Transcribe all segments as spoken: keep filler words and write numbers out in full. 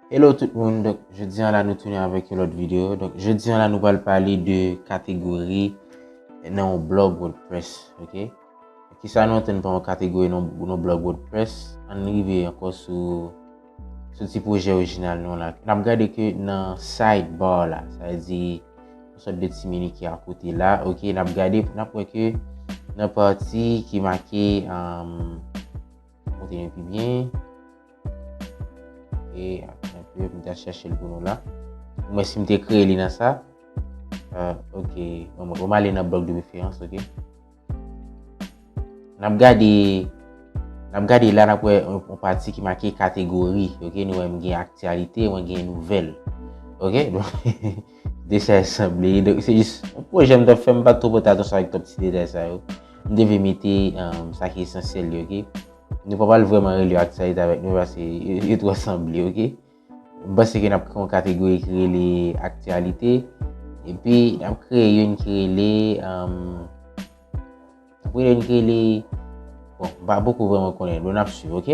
Hello tout moun, donk jodi a la nou tounen avèk yon lòt videyo. Donk jodi a la nou pral pale de kategori nan yon blog WordPress, ok? Kisa nou antann pa yon kategori nan yon blog WordPress? Ann rive ankò sou, sou ti pwojè orijinal nou la. N ap gade ke nan sidebar la, sa vle di yon sòt de ti meni ki akote la, ok? N ap gade, n ap wè ke nan pati ki make, um, monte nou pi byen. E atann enpe, m ta chèche l pou nou la. Mwen si m te kreye li nan sa. Euh, ok. Bon, mwen, mwen ale nan blog de referans, ok? N ap gade, n ap gade la, n ap wè yon, yon pati ki make kategori, ok? Nou wè m gen aktyalite, mwen gen nouvèl. Ok? Donk, de sa sanble. Donk, se jis yon pwojè m t ap fè, m pa t twò pote atansyon avèk twòp ti detay sa yo. M te vle mete, um, sa ki esansyèl yo, ok? Nou pa pral vrèman rele yo aktyalite avèk nou, paske yo, yo twò sanble, ok? M panse ke n ap kreye yon kategori ki rele aktyalite. Epi, n ap kreye youn ki rele, um, n ap kreye youn ki rele, bon, m pa poko vrèman konnen, bon, n ap swiv, ok?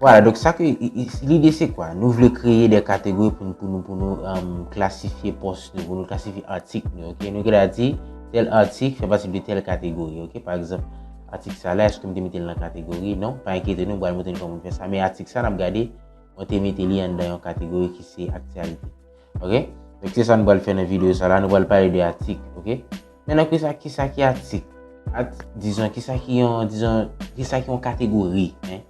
Vwala, donk sa ke, i, i, lide se kwa? Nou vle kreye de kategori pou nou, pou nou, pou nou, um, klasifye pòs nou, pou nou klasifye atik nou, ok? Nou genlè di, tèl atik fè pati de tèl kategori, ok? Pa egzanp, atik sa la, èske m te mete l nan kategori? Non, pa enkyete nou, m pral montre nou kòman nou fè sa. Men atik sa, n ap gade, mwen te mete li anndan yon kategori ki se aktyalite. Ok? Donk, se sa nou pral fè nan videyo sa la. Nou pral pale de atik, ok? Men nan kisa, kisa ki atik? At, dizon, kisa ki yon, dizon, kisa ki yon kategori, en?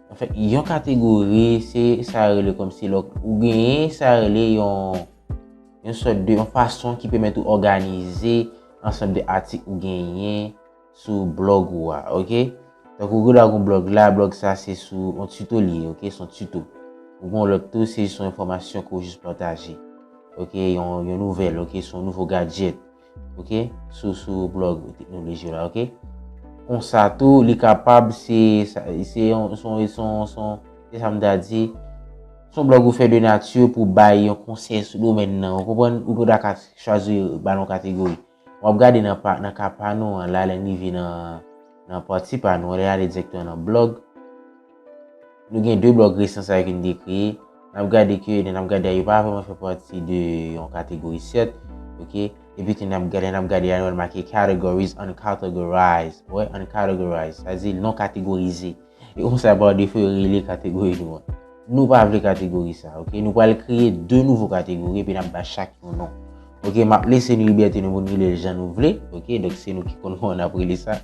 Anfèt, yon kategori, se sa yo rele kòmsi lè ou genyen, sa yo rele yon, yon sòt de, yon fason ki pèmèt ou òganize ansanm de atik ou genyen sou blog ou a, ok? Tankou ou gen dwa gen yon blog la, blog sa se sou yon tuto li ye, ok? Se yon tuto. Ou gen yon lòt tou, se sou enfòmasyon ke ou jis pataje. Ok, yon, yon nouvèl, ok, se yon nouvo gadget, ok, sou, sou blog teknoloji la, ok? Konsa tou, li kapab se, sa, se yon, se yon, se yon, se yon, se sa m ta di, se yon blog ou fè de nati pou bay yon konsèy sou domèn nan, ou konprann? Ou gen dwa ka chwazi ba l yon kategori. W ap gade nan pa, nan ka pa nou an la, lè n rive nan, nan pati pa nou an, lè n ale dirèkteman nan blog. Nou gen de blog resan sa yo ke n te kreye. N ap gade ke, n ap gade yo pa vrèman fè pati de yon kategori sèt, ok? Epi tou n ap gade, n ap gade la, nou wè l make categories, uncategorized, wè, uncategorized, sa vle di non kategorize. E konsa, pa defo, yo rele kategori nou an. Nou pa vle kategori sa, ok? Nou pral kreye de nouvo kategori, epi n ap ba chak yon non. Ok, m ap lese nou libète nou pou nou rele l jan nou vle, ok? Donk, se nou ki konn kòman n ap rele sa.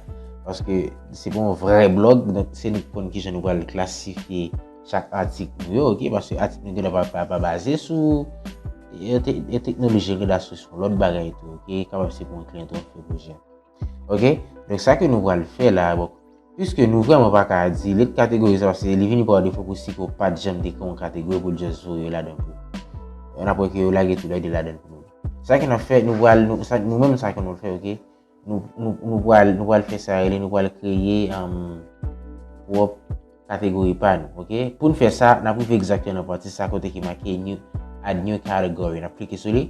Paske se pa yon vrè blog, donk se nou ki konn kijan nou pral klasifye chak atik nou yo, ok? Paske atik nou genlè pa, pa, pa baze sou, e, te-, e, teknoloji, genlè sou, sou lòt bagay tou, ok? Kapab se pou yon kliyan tou ap fè pwojè. Ok? Donk, sa ke nou pral fè la, bon, piske nou vrèman pa ka di, lè kategori sa, paske li vini pa defo pou si ke w pa t janm te kreye yon kategori pou l just voye yo ladan pou ou. N ap wè ke yo lage tou lè de ladan pou nou. Sa ke n ap fè, nou pral, nou, sa, nou menm sa ke nou fè, ok? Nou, nou, nou pral, nou pral fè sa rele, nou pral kreye, um, pwòp kategori pa nou, ok? Pou n fè sa, n ap rive egzakteman nan pati sa kote ki make new, add new category. N ap klike sou li.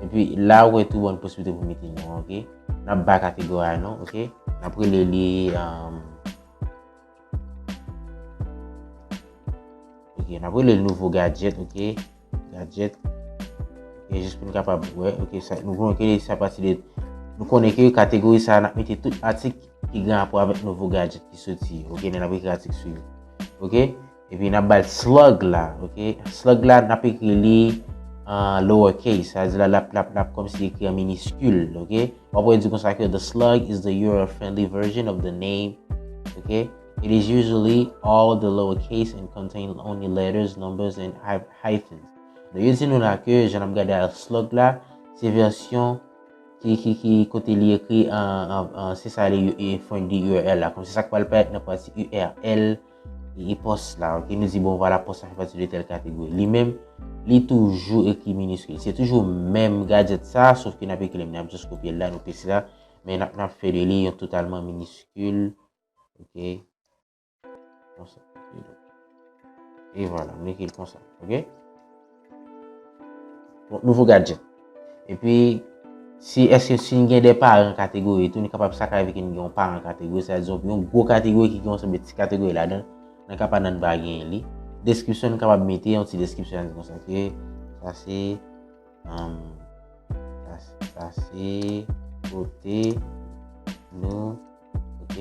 Epi la, ou wè tou bon posiblite pou mete non, ok? N ap ba kategori a non, ok? N ap rele li, um, ok, n ap rele li nouvo gadget, ok? Gadget. Ok, jis pou n kapab wè, ok, sa, nou konnen ke sa pati de, nou konnen ke kategori sa, n ap mete tout atik ki gen rapò avèk nouvo gadget ki soti, ok, lè n ap ekri atik sou yo. Ok? Epi n ap ba l slug la, ok? Slug la, n ap ekri li an lower case, sa vle di la, l ap, l ap, l ap kòmsi ekri an miniskil, ok? W ap wè di konsa ke the slug is the U R L friendly version of the name, ok? It is usually all the lower case and contain only letters, numbers, and hy-, hyphens. Donk, yo di nou la ke, jan n ap gade a slug la, se vèsyon ki, ki, ki kote li ekri an, an, an, se sa li, e, friendly U R L la. Kòmsi sa k pral parèt nan pati U R L e, e pòs la, ok? Nou di, bon, vwala, pòs la fè pati de tèl kategori. Li menm, li toujou ekri miniskil. Se toujou menm gadget sa, sof ke n ap ekri l, n ap just kopye l la, nou pese la, men n ap, n ap fè de li yon totalman miniskil, ok? Konsa. E vwala, nou ekri l konsa, ok? Bon, nouvo gadget. Epi, si, èske si n gen de paran kategori tou, nou kapab sa ka rive ke n gen yon paran kategori, sa vle di yon gwo kategori ki gen yon seri de ti kategori ladan l, nan ka pa nan n pa genyen li. Description, nou kapab mete yon ti description, di konsa ke sa se, um, sa, sa se kote nou, ok,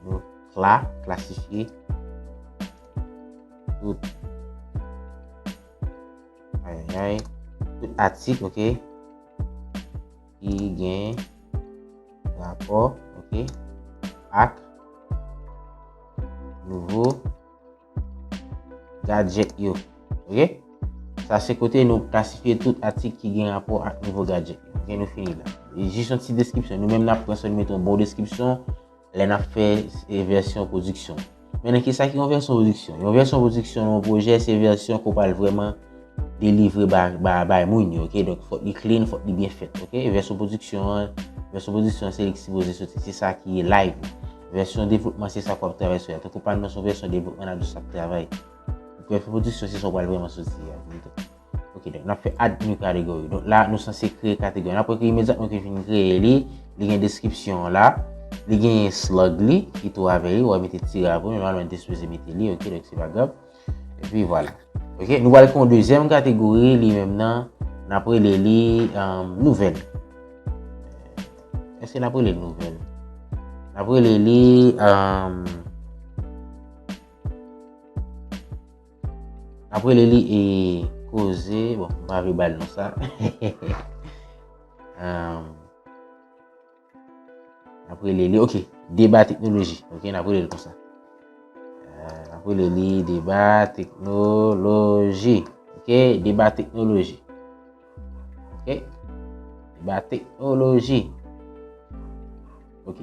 nou kla, klasifye tout, ayayay, tout atik, ok, ki gen rapò, ok, ak nouvo gadget yo. Ok? Sa se kote nou klasifye tout atik ki gen rapò ak nouvo gadget yo. Ok, nou fini la. E jis yon ti deskripsyon. Nou menm n ap pran swen nou mete yon bon deskripsyon lè n ap fè, e, vèsyon pwodiksyon. Men nan ki sa ki yon vèsyon pwodiksyon? Yon vèsyon pwodiksyon nan yon pwojè se vèsyon ke w pral vrèman delivre ba, ba, bay moun yo, ok? Donk, fòk li clean, fòk li byen fèt, ok? Vèsyon pwodiksyon an, vèsyon pwodiksyon an, se li ki sipoze soti, se sa ki live. Vèsyon devlopman, se sa k w ap travay sou li a. Tankou pa nou nan se yon vèsyon devlopman, n ap jis ap travay. Vèsyon pwodiksyon, se sa w pral vrèman soti a, plito. Ok, donk, n ap fè add new category. Donk, la, nou sanse kreye kategori. N ap wè ke imedyatman ke n fin kreye li, li gen deskripsyon an la, li gen slug li, ki tou avè li, w a mete tire a pou nou, nòmalman, n te sipoze mete li, ok, donk, se pa grav. Epi vwala. Ok, nou pral gen yon dezyèm kategori, li menm nan, n ap rele li, um, nouvèl. Èske n ap rele l nouvèl? N ap rele li, um, n ap rele li, e, koze, bon, m pa vle ba l non sa. Um, N ap rele li, ok, deba teknoloji. Ok, n ap rele li konsa. Euh, n ap rele li deba teknoloji. Ok, deba teknoloji. Ok, deba teknoloji. Ok.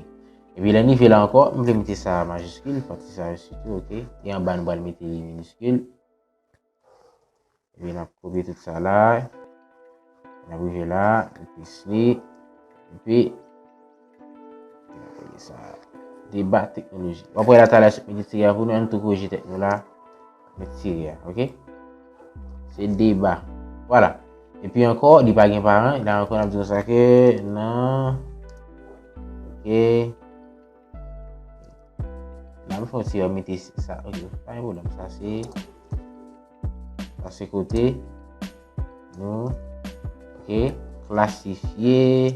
Epi lè n rive la ankò, m vle mete sa majiskil, pati sa yo sitou, ok. E anba nou pral mete li miniskil. Epi n ap kopye tout sa la. N ap rive la, epi sli, epi n ap rele sa deba teknoloji. W ap wè la talè sou mete tire a pou nou, ann tou korije tèt nou la. Met tire a, ok? Se deba. Vwala. Epi ankò, li pa gen paran, la ankò n ap di konsa ke nan, ok. La, m fè yon ti, m mete sa, ok, pa gen pwoblèm. Sa se, sa se kote nou, ok, klasifye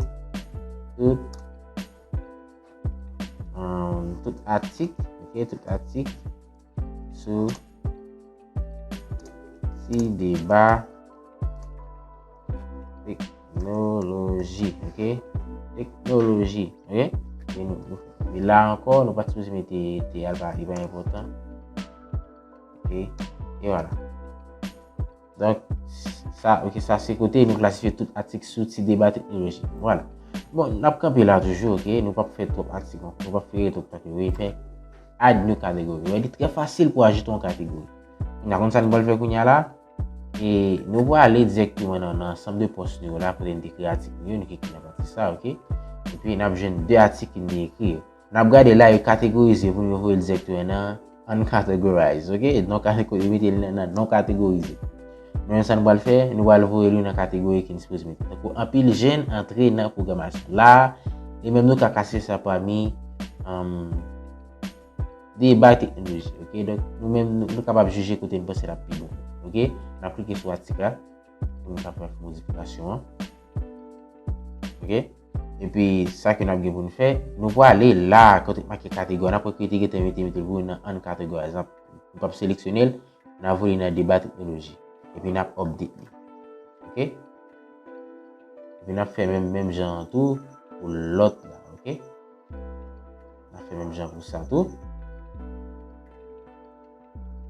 tout, um, tout atik, ok, tout atik sou ti deba teknoloji, ok? Teknoloji, ok? E nou, nou, e la ankò, nou pa t sipoze mete T a, li pa, li pa enpòtan. Ok? E vwala. Donk, sa, ok, sa se kote nou klasifye tout atik sou ti deba teknoloji. Vwala. Bon, n ap kanpe la toujou, ok? Nou p ap fè twòp atik, nou p ap fè twòp kategori, men add new category. Wè, li trè fasil pou ajoute yon kategori. N a konn sa nou pral fè kounye a la. E nou prale dirèkteman nan, nan ansanm de pòs nou yo la, kote n te kreye atik nou yo, nou klike nan pati sa, ok? Epi n ap jwenn de atik ki n te ekri yo. N ap gade la, yo kategorize pou nou voye l dirèkteman nan uncategorize, ok? Non kategori-, yo mete l nan, nan non kategorize. Nou menm sa nou pral fè, nou pral voye li nan kategori ke n sipoze mete. Tankou anpil jèn antre nan pwogramasyon. La, e menm nou ka klase sa pami, um, deba teknoloji, ok? Donk, nou menm, nou, nou kapab jije kote n panse l ap pi bon, ok? N ap klike sou atik la, pou nou ka fè modifikasyon an, ok? Epi, sa ke n ap gen pou n fè, nou prale la, kote k make kategori, n ap wè ke te gentan mete, mete l pou nou nan uncategorize. N ap, nou p ap seleksyone l, n a voye nan deba teknoloji. Epi n ap update li. Ok? Epi n ap fè menm, menm jan an tou pou lòt la, ok? N ap fè menm jan pou sa tou.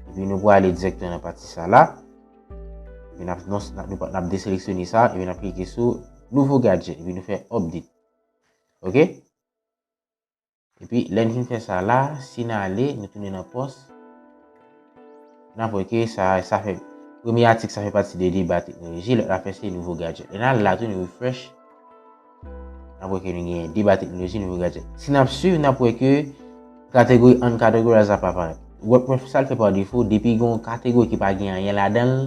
Epi nou prale dirèkteman nan pati sa la. Epi n ap, non, n ap, nou pa, n ap deseleksyone sa, epi n ap klike sou nouvo gadget, epi nou fè update. Ok? Epi, lè n fin fè sa la, si n ale, nou tounen nan pòs, n ap wè ke sa, sa fè, premye atik sa fè pati de deba teknoloji, lòt la fè se nouvo gadget. Lè n al la tou, nou refresh, n ap wè ke nou gen deba teknoloji, nouvo gadget. Si n ap swiv, n ap wè ke kategori uncategorized ap aparèt. Wòp mwen sa l fè pa defo, depi gen yon kategori ki pa gen anyen ladan l,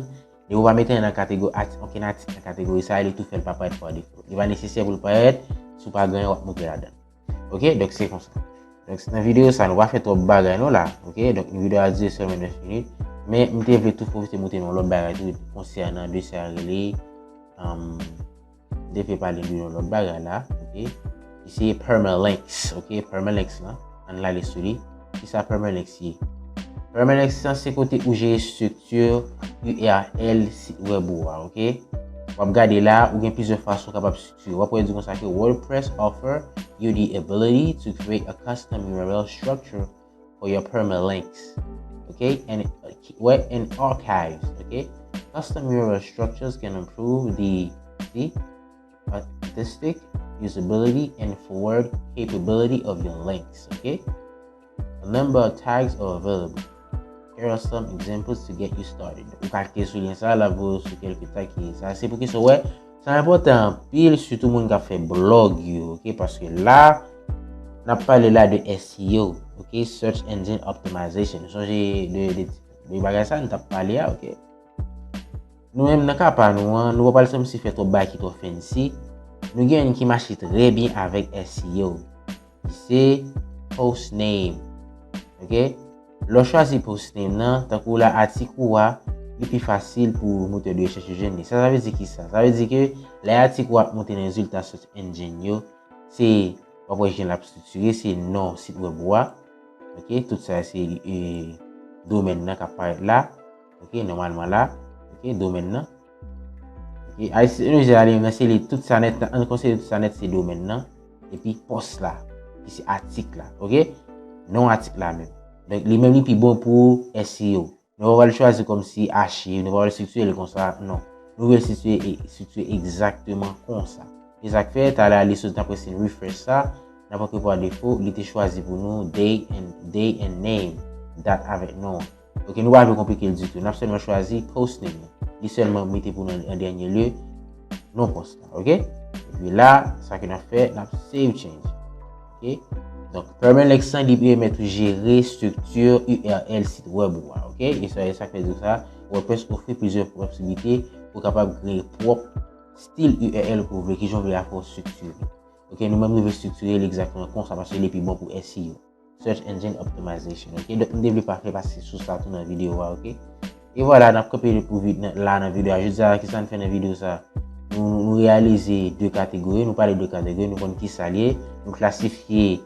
depi w pa mete anyen nan kategori, atik, okenn atik nan kategori sa, li tou fè l pa parèt pa defo. Li pa nesesè pou l parèt, si w pa gen anyen w ap montre ladan l. Ok, donk se konsa. Donk, nan videyo sa, nou pa fè twòp bagay non la, ok? Donk, videyo a dire sèlman nèf minit. Men, m te vle tou pwofite montre nou lòt bagay tou konsènan de sa rele, um, m te vle pale de yon lòt bagay la, ok? Ki se permalinks, ok? Permalinks lan, ann ale sou li. Ki sa permalinks ye? Permalinks lan se kote ou jere estrikti U R L sit wèb ou a, ok? W ap gade la, ou gen plizyè fason w kapab estrikti. W ap wè di konsa ke WordPress offer you the ability to create a custom U R L structure for your permalinks, ok? And, uh, wè, and archives, ok? Custom U R L structures can improve the, the artistic usability and forward capability of your links, ok? A number of tags are available. Here are some examples to get you started. Ou ka klike sou lyen sa, l ap voye w sou kèlke tag ki sa. Se pou ki sa, wè, sa enpòtan anpil, sitou moun k ap fè blòg yo, ok? Paske la, n ap pale la de S E O, ok? Search Engine Optimization. Sonje de, de, de bagay sa, nou t ap pale a, ok? Nou menm nan ka pa nou an, nou pa pral sanm si fè twòp bagay ki twò fancy. Nou gen youn ki mache trè byen avèk S E O. Ki se post name. Ok? Lè w chwazi post name nan, tankou la atik ou a, li pi fasil pou motè de rechèch yo jwenn li. Sa, sa vle di ki sa? Sa vle di ke lè atik ou a ap monte nan rezilta search engine yo, se, w ap wè jan l ap estrikture, se non sit wèb ou a. Ok? Tout sa se, e, domèn nan k ap parèt la. Ok? Nòmalman la. Ok? Domèn nan. Ok? Ayisyen nou jwe ale nan se li tout sa nèt, an konsidere tout sa nèt se domèn nan. Epi pòs la, ki se atik la. Ok? Non atik la menm. Donk, li menm li pi bon pou S E O. Nou pa pral chwazi kòmsi achiv, nou pa pral estrikture li konsa, non. Nou vle estrikture, estrikture egzakteman konsa. E sa k fè, talè a li sot, n ap prese refresh sa, n ap antre pa defo, li te chwazi pou nou day and, day and name, dat avèk non. Ok, nou pa vle konplike l ditou. N ap sèlman chwazi post name. Li sèlman mete pou nou an dènye lye, non pòs la, ok? Epi la, sa ke n ap fè, n ap save change. Ok? Donk, permalinks lan, li pèmèt ou jere estrikti U R L sit wèb ou a, ok? E sa, e sa k fè di sa, WordPress ofri plizyè posiblite pou w kapab kreye pwòp stil U R L ke w vle, kijan w vle a fè w estriktire. Ok, nou menm nou vle estriktire li egzakteman konsa, paske li pi bon pou S E O. Search Engine Optimization, ok? Donk, m te vle pa fè pase sou sa tou nan videyo a, ok? E vwala, n ap kanpe pou vit nan, la nan videyo a. Jodi a, kisa n fè nan videyo sa? Nou, nou, nou reyalize de kategori, nou pale de kategori, nou konn kisa l ye, nou klasifye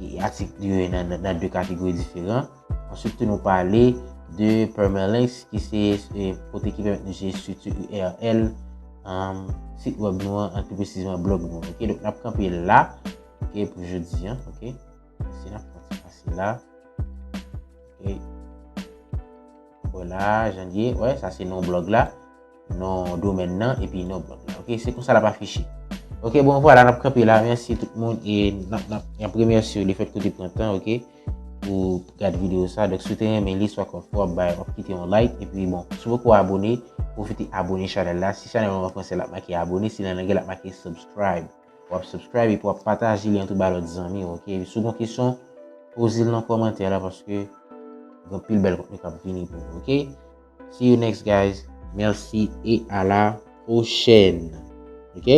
e, atik yo nan, nan, nan de kategori diferan. Answit tou, nou pale de permalinks, ki se, e, kote ki pèmèt nou jere estrikti U R L, um, sit wèb nou an, an pi presizeman blòg nou an. Ok, donk n ap kanpe la, ok, pou jodi a, ok. Si n ap pran ti pase la, ok. Vwala, jan l ye, wè, sa se non blòg la, non domèn nan, epi non blòg la. Ok, se konsa l ap afiche. Ok, bon, vwala, n ap kanpe la. Mèsi tout moun, e n ap, n ap, n ap remèsye w lefètke w te pran tan, ok, pou gad videyo sa. Donk, si w te renmen li, swa konfò, w ap bay, w ap kite yon like, epi bon, si w poko abone, pwofite abone chanèl la. Si chanèl ou an fransè, l ap make abone, si l an anglè, l ap make subscribe. W ap subscribe epi w ap pataje li an tou ba lòt zanmi w, ok? Epi si w gen kesyon, poze l nan kòmantè la, paske gen anpil bèl kontni k ap vini pou nou, ok? See you next, guys. Mèsi e a la pwochèn. Ok?